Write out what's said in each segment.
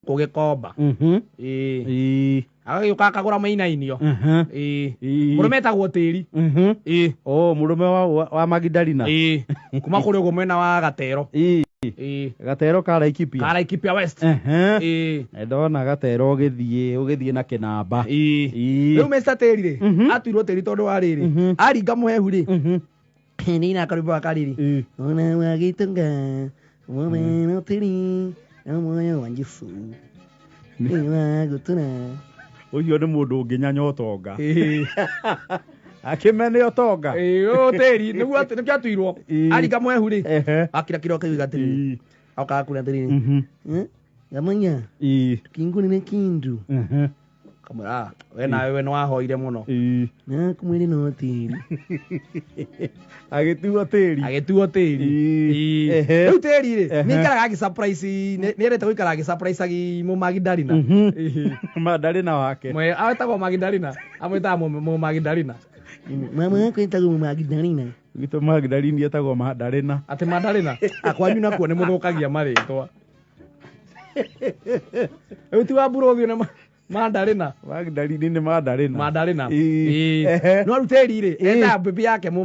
Gũgĩkomba. Ĩĩ. Agagĩũka akagũra mainainio. Ĩĩ. Mũrũme etagwo Tĩri. Ĩĩ. Oh, mũrũme wa Magdalena. Ĩĩ. Kuma kũrĩa ũguo mwena wa Gatero. Ĩĩ. Gatero ka Laikipia. Ka Laikipia West. Ĩĩ. Ndona Gatero ũgĩthiĩ na kĩnamba. Ĩĩ. Rĩu Mr. Tĩri rĩ, atuirwo Tĩri tondũ wa rĩrĩ, aringa mũhehu rĩ, nĩ ina karwĩmbo gaka rĩrĩ. Ona wagĩtonga, womena tĩri, na muoyo wa Jesũ. Nĩ wa gũtũra. Ũcio nĩ mũndũ ũngĩnyanya ũtonga. Ĩĩ. Akĩmene ũtonga. Ĩĩ, ũyũ Tĩri, nĩguo nĩkĩo atuirwo. Aringa mũhehu rĩ, akira kiro akauga atĩrĩrĩ. Okaga kuura atĩrĩrĩ. Ngamanya, kĩngũrĩre kĩndũ. Kamwĩra, "Ah, we nawe we nĩwahoire mũno. Na kumwĩrĩ no tĩri. Agĩtuo tĩri. Agĩtuo tĩri. Ĩĩ. Rĩu tĩri rĩ, nĩ aikaraga agĩ surprise, nĩ endete gũikara agĩ surprise agi mũ Magdalena. Ĩĩ. Magdalena wake. Mwe etagwo Magdalena, amwĩtaga mũ Magdalena. Mama yakwa etagwo Magdalena. Gwitũ Magdalene etagwo Magdalena. Atĩ Magdalena? Kwanyu nakuo nĩ mũthũkagia marĩtwa. Rĩu ti wa mburũthi nĩ Mandarina. Magdalene nĩ Mandarina. Mandarina. Ĩĩ. Ĩĩ. No rĩu tĩri rĩ, etaga bibi yake mũ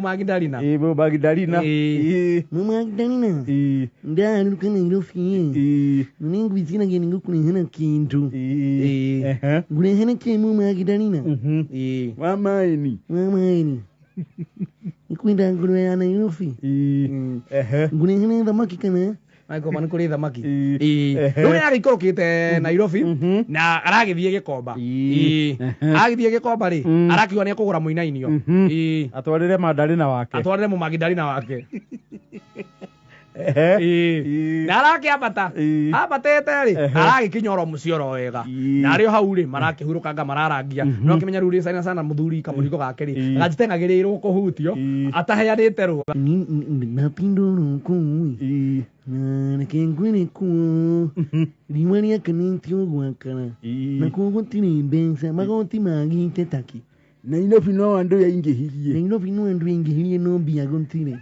Magdalena. Ĩĩ, mũ Magdalena. Ĩĩ. Ĩĩ. Mũ Magdalena. Ĩĩ. Ndaruka Nairobi. Ĩĩ. Nĩngwĩciragia nĩngũkũrehera kĩndũ. Ĩĩ. Ngũrehera kĩ mũ Magdalena? Ĩĩ. Wa maĩni. Wa maĩni. Nĩkwenda ngũrwe ya Nairobi. Ĩĩ. Ngũrehere thamaki kana? Magĩkomba nĩ kũrĩ thamaki. Ĩĩ. Rĩu nĩ agĩikũrũkĩte Nairobi na aragĩthiĩ Gĩkomba. Ĩĩ. Agĩthiĩ Gĩkomba rĩ, arakiuga nĩ ekũgũra mũinainio. Ĩĩ. Atwarĩre Magdalena wake. Atwarĩre mũ Magdalena wake. Ĩĩ. Na arakĩambata. Ambatĩte rĩ, aragĩkinya oro mũciĩ oro wega. Na arĩ o hau rĩ, marakĩhurũkanga mararangia. No akĩmenya rĩu rĩ sana sana mũthuri kamũrigo gake rĩ, gatiteng'agĩrĩrwo kũhutio ataheanĩte rũtha. Napindũrwo kũu ĩ, na reke ngwĩre kuo, riũa rĩakanĩtio gwakana, nakuo gũtirĩ mbeca, magoti magĩte takĩ. Nairobi no andũ yaingĩhirie. Nairobi no andũ yaingĩhirie no mbia gũtirĩ.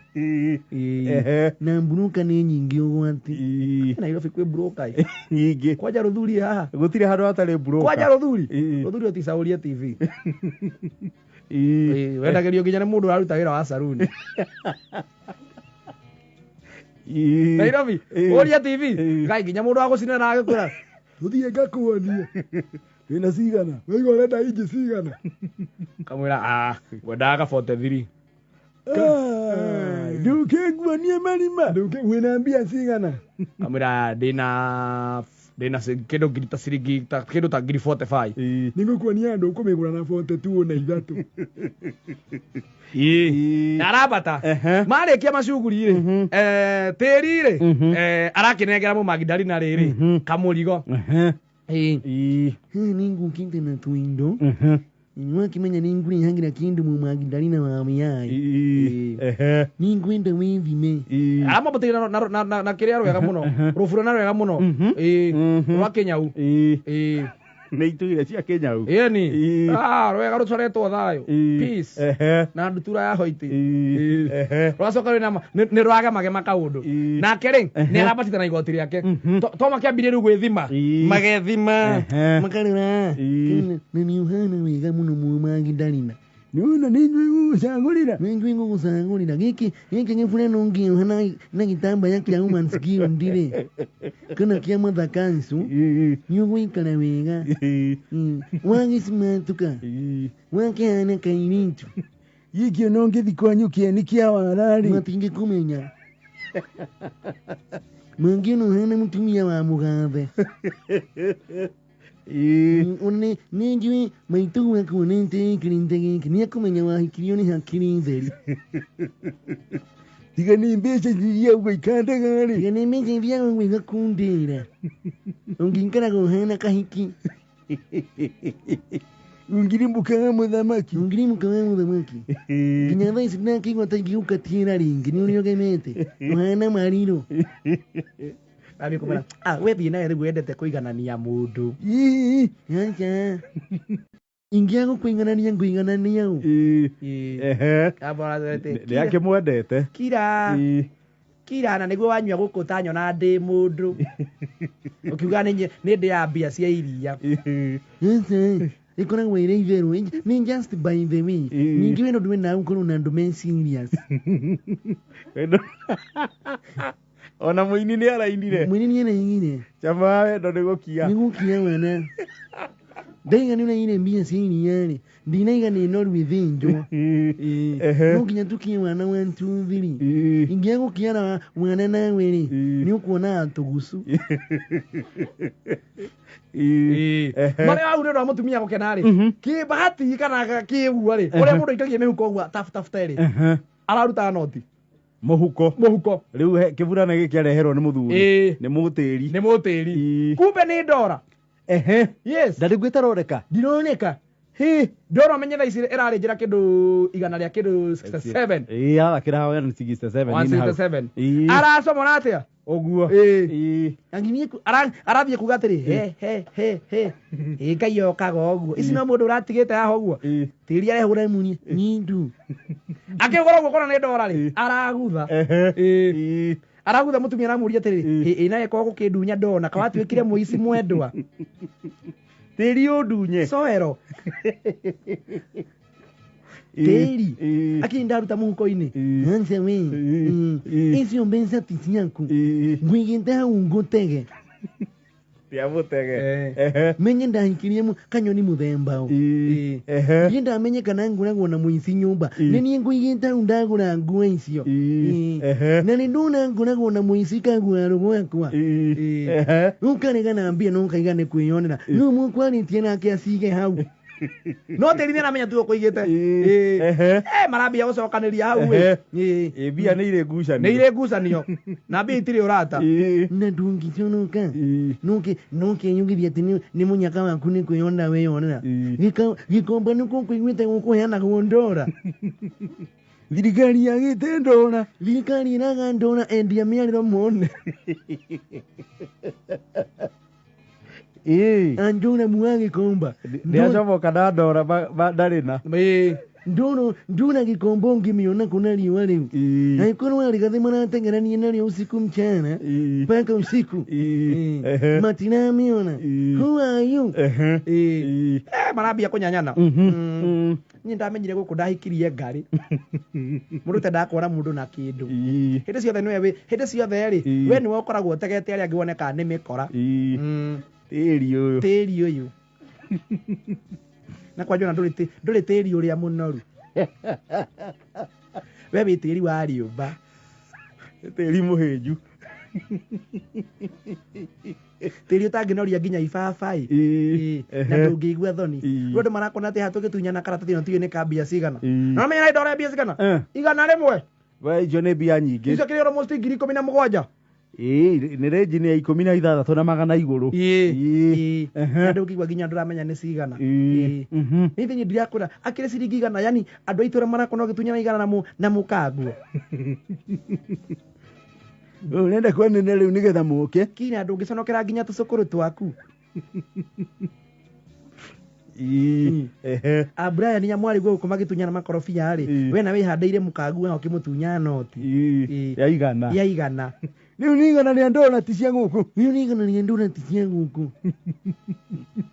Na mburuka nĩ nyingĩ ũgwati. Nairobi kwĩ mburuka ĩ. Nyingĩ. Kwanja rũthuri haha. Gũtirĩ handũ hatarĩ mburuka. Kwanja rũthuri. Rũthuri ũticaũrie TV. Ĩĩ, wendagĩrio nginya nĩ mũndũ ũraruta wĩra wa saruni. Nairobi, ũria TV. Ngai nginya mũndũ wa gũcinĩra na agĩkwĩra tũthiĩ ngakuonie. Wĩna cigana? Waigua ũrenda inji cigana? Kamwĩra ah, ngwendaga ka 43. Ndũkĩnguonie marima. Ndũkĩ wĩna mbia cigana? Kamwĩra ndĩna ndĩna kĩndũ ngiri ta ciringi ta kĩndũ ta ngiri 45. Nĩngũkuonia andũ ũkũmĩgũra na 42 na ithatũ. Ĩĩ. Na arambata. Marĩkia macuguri rĩ, tĩri rĩ, arakĩnengera mũ Magdalena rĩrĩ, kamũrigo. Ĩĩ. Nĩngũkĩte na tũindo. Wakĩmenya nĩngũrehagĩra kĩndũ mũ Magdalena wa Mĩai. Nĩngwenda wĩthime. Aramwambatĩria na kĩrĩa rwega mũno. Rũbura na rwega mũno. Ĩĩ. Rwa kĩnyau. Ĩĩ. Nĩ itugire cia kĩnyau. Ĩni. Ah, rwega rũcoretwo thayũ. Peace. Na ndutura ya hoiti. Rwacoka rwĩna nĩ rwagemagema kaũndũ. Nake rĩ, nĩ arambatĩte na igoti rĩake. To makĩambirie rĩu gwĩthima. Magethima. Makarora. Na nĩ ũhana wega mũno mũ Magdalena. Nĩwona nĩ njũĩ gũgũcagũrĩra. Nĩ njũĩ gũgũcagũrĩra. Gĩkĩ gĩkĩ gĩburano ngĩoha na gĩtambaya kĩa Women's Guild rĩ, kana kĩa Mother Council, nĩ ũgũikara wega. Wagĩcimatuka, wakĩhana kairĩtu. Gĩkĩ ona ũngĩthi kwanyu kĩeni kĩa wara rĩ. Matingĩkũmenya. Mangĩona ũhana mũtumia wa mũgathe. Nĩ njũĩ maitũguo akuonete wĩkĩrĩte gĩkĩ nĩ ekũmenya wahikirio nĩ hakiri theri. Tiga nĩ mbeca iria ũguo ikandaga rĩ. Tiga nĩ mbeca iria ũguo igakundĩra. Ũngĩikaraga ũhana kahiki. Ũngiri mũka wa mũthamaki. Ũngiri mũka wa mũthamaki. Nginya thaa ici ndakĩigua ta ingĩgũkatiĩra rĩngĩ nĩ ũrĩa ũgemete. Ũhana marirũ. Athiĩ kũmwĩra, ah, we thiĩ nawe rĩu wendete kũiganania mũndũ. Ii. Aca. Ingĩaga gũkũiganania ngũiganania ũ? Ii. Ii. Ehe. Ambora atĩ, Nĩ akĩmwendete. Kira. Ii. Kirana nĩguo wanyua gũkũ ũtanyona ndĩ mũndũ. Ũkiuga nĩ ndĩ ya mbia cia iria. Ikoragwo ĩrĩ itherũ nĩ just by the way. Ningĩ wendo ndwendaga gũkorwo na andũ me serious. Ona mũini nĩ arainire. Mũini nĩ arainire. Chama wa wendo nĩ gũkia. Nĩ gũkia wena. Ndaiga nĩ ũraire mbia cia iria rĩ. Ndinaiga nĩ noru ĩthĩnjwo. No nginya tũkie wana 1 2 3. Ingĩaga gũkiara wana nawe rĩ, nĩ ũkuona tũgucu. Marĩa hau nĩ ũndũ wa mũtumia gũkena rĩ. Kĩbahati kana kĩgua rĩ, ũrĩa mũndũ aikagia mĩhuko ũguo tabutabute rĩ, araruta noti. Mũhuko. Mũhuko. Rĩu kĩburana gĩkĩ areherwo nĩ mũthuri. Nĩ mũtĩri. Nĩ mũtĩri. Kumbe nĩ ndora. Yes. Ndarĩ gwĩtaroreka. Ndironeka. Hi, ndora menye thaa ici ĩrarĩ njĩra kĩndũ igana rĩa kĩndũ 67. Arathakĩra hawa 167. 167. Aracomora atĩa? Ũguo. Arathiĩ kuga atĩrĩ, he he he he. Ngai yokaga ũguo. Ici no mũndũ ũratigĩte haha ũguo. Tĩri arehũra muni nyindu. Akĩgũra ũguo kona nĩ ndora rĩ, aragutha. Aragutha mũtumia aramũria atĩrĩrĩ, ĩ nawe ko gũkĩndunya ndona, ka watuĩkire mũici mwendwa. Tĩri ũndunye. Soero. Tĩri. Akĩrĩ ndaruta mũhuko-inĩ. Nse we. Icio mbeca ti ciaku. Ngũigĩte hau ngũtege. Tia mũtege. Menye ndahikirie kanyoni mũthemba ũ. Niĩ ndamenye kana ngũragwo na mũici nyũmba. Nĩ niĩ ngũigĩte hau ndagũra nguo icio. Na nĩ ndona ngũragwo na mũici kagwaro gwakwa. Ũkarega na mbia no ũkaiga nĩ kwĩyonera. Nũ mũkwarĩtie nake acige hau. No tĩri nĩ aramenya tu ũkũigĩte. Marambia gũcokanĩria hau ĩ. Mbia nĩ irĩ ngucanio. Nĩ irĩ ngucanio. Na mbia itirĩ ũrata. Na ndũngĩconoka. Nũkeyugithia atĩ nĩ mũnyaka waku nĩ kwĩyonera weyonera. Gĩkomba nĩkuo kũiguĩte gũkũheanagwo ndora. Thirikari yagĩte ndora. Thirikari ĩraga ndora endia mĩarĩro mone. Anjora muwa gĩkomba. Nĩacomoka na ndora ndarĩ na. Ndona gĩkomba ũngĩmĩona kuna riũa rĩu. Angĩkorwo arĩgathĩ maratengerania narĩo usiku mchana mpaka usiku. Matiramiona. Who are you? Marambia kũnyanyana. Niĩ ndamenyire gũkũ ndahikirie ngari. Mũndũ tendaga kuona mũndũ na kĩndũ. Hĩndĩ ciothe nĩwe hĩndĩ ciothe rĩ, we nĩwe ũkoragwo ũtegete arĩa angĩ wone kana nĩ mĩkora. Tĩri ũyũ. Tĩri ũyũ. Na kwa njona ndũrĩ tĩri ũrĩa mũnoru. We wĩ tĩri wa rĩũmba. Tĩri mũhĩnju. Tĩri ũtangĩnoria nginya ibabaĩ. Na ndũngĩigua thoni. Rĩu andũ marakona atĩ haha tũgĩtunyana karatathi ĩno tiũĩ nĩ ka mbia cigana. Na ũramenya nĩ ndora mbia cigana? 100. We icio nĩ mbia nyingĩ. Icio kĩrĩ almost 17,000. Nĩ rĩnji nĩ ya 16 na magana igũrũ. Na ndũngĩigua nginya ndũramenya nĩ cigana. Niĩ thĩinĩ ndirakwĩra akĩrĩ ciringi 100, yani andũ a itũũra marakona ũgĩtunyana 100 na mũkanguo. Ũrenda kwenene rĩu nĩgetha mũke. Kinya ndũngĩconokera nginya tũcũkũrũ twaku. Brian Nyamwari gũkũ magĩtunyana makorobia rĩ, we na wĩhandĩire mũkangu waho ũkĩmũtunya noti. Ya igana. Ya igana. Rĩu nĩ igana rĩa ndora ti cia gũkũ. Rĩu nĩ igana rĩa ndora ti cia gũkũ.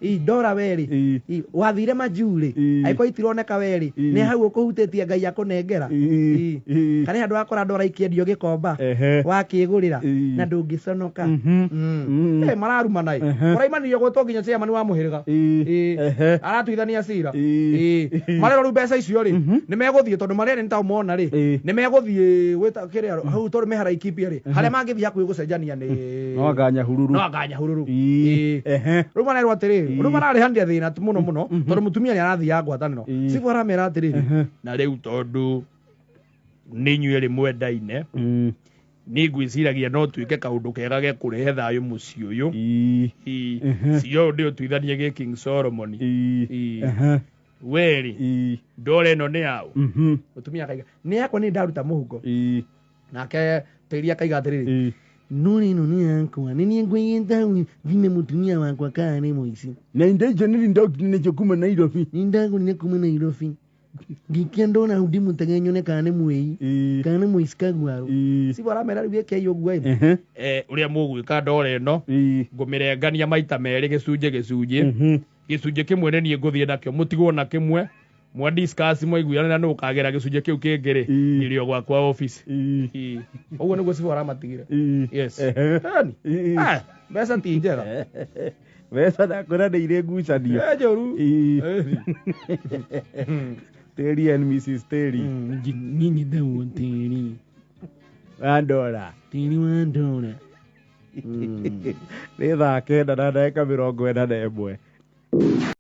Ndora we rĩ, wathire majuu rĩ, angĩkorwo itironeka we rĩ, nĩ hau ũkũhutĩtie Ngai akũnengera. Kana handũ wakora ndora ikĩendio gĩkomba, wakĩgũrĩra na ndũngĩconoka. Mararumana ĩ. Ũraimanirio gwĩtwo nginya chairman wa mũhĩrĩga. Aratuithania cira. Marerwo rĩu mbeca icio rĩ, nĩ megũthiĩ tondũ marĩa nĩ ta mona rĩ, nĩ megũthiĩ gwĩta kĩrĩa hau tondũ me Haraikipia rĩ, harĩa mangĩthiĩ hakuhĩ gũcenjania nĩ no anga Nyahururu. No anga Nyahururu. Rĩu marerwo atĩrĩrĩ, rĩu mararĩhanĩria thĩna mũno mũno tondũ mũtumia nĩ arathiaga ngwatanĩro. Cibũ aramera atĩrĩrĩ, na rĩu tondũ nĩ inyuĩ erĩ mwendaine, niĩ ngwĩciragia no tuĩke kaũndũ kega ge kũrehe thayũ mũciĩ ũyũ. Cio ndĩ ũtuithanie gĩ King Solomon. We rĩ, ndora ĩno nĩ yaũ? Mũtumia akaiga nĩ yakwa, nĩ ndaruta mũhuko. Nake tĩri akaiga atĩrĩrĩ, Ndora ĩno nĩ yakwa, nĩ niĩ ngũigĩte hau thime mũtumia wakwa kana nĩ mũici. Na indo icio nĩ ndokire nacio kuma Nairobi. Nĩ ndagũrire kuma Nairobi. Ngĩikia ndona hau ndimũtege nyone kana nĩ mwĩi kana nĩ mũici kaguarũ. Cibũ aramera rĩu gĩkei ũguo ĩ. Ũrĩa mũgwĩka ndora ĩno ngũmĩrengania maita merĩ gĩcunjĩ gĩcunjĩ. Gĩcunjĩ kĩmwe nĩ niĩ ngũthiĩ nakĩo mũtigwo na kĩmwe mwa discuss mwaiguanĩra nũ ũkagĩra gĩcunjĩ kĩu kĩngĩ rĩ nĩrĩo gwakwa office. Ĩĩ. Ũguo nĩguo cibũ aramatigire. Yes. Ĩni. Mbeca ti njega. Mbeca ndakwĩra nĩ irĩ ngucanio. Nĩ njũru. Ĩni. Terry and Mrs. Terry. Niĩ nyendagwo tĩri. Wa ndora. Tĩri wa ndora. Nĩ thaa 9 na ndagĩka 41.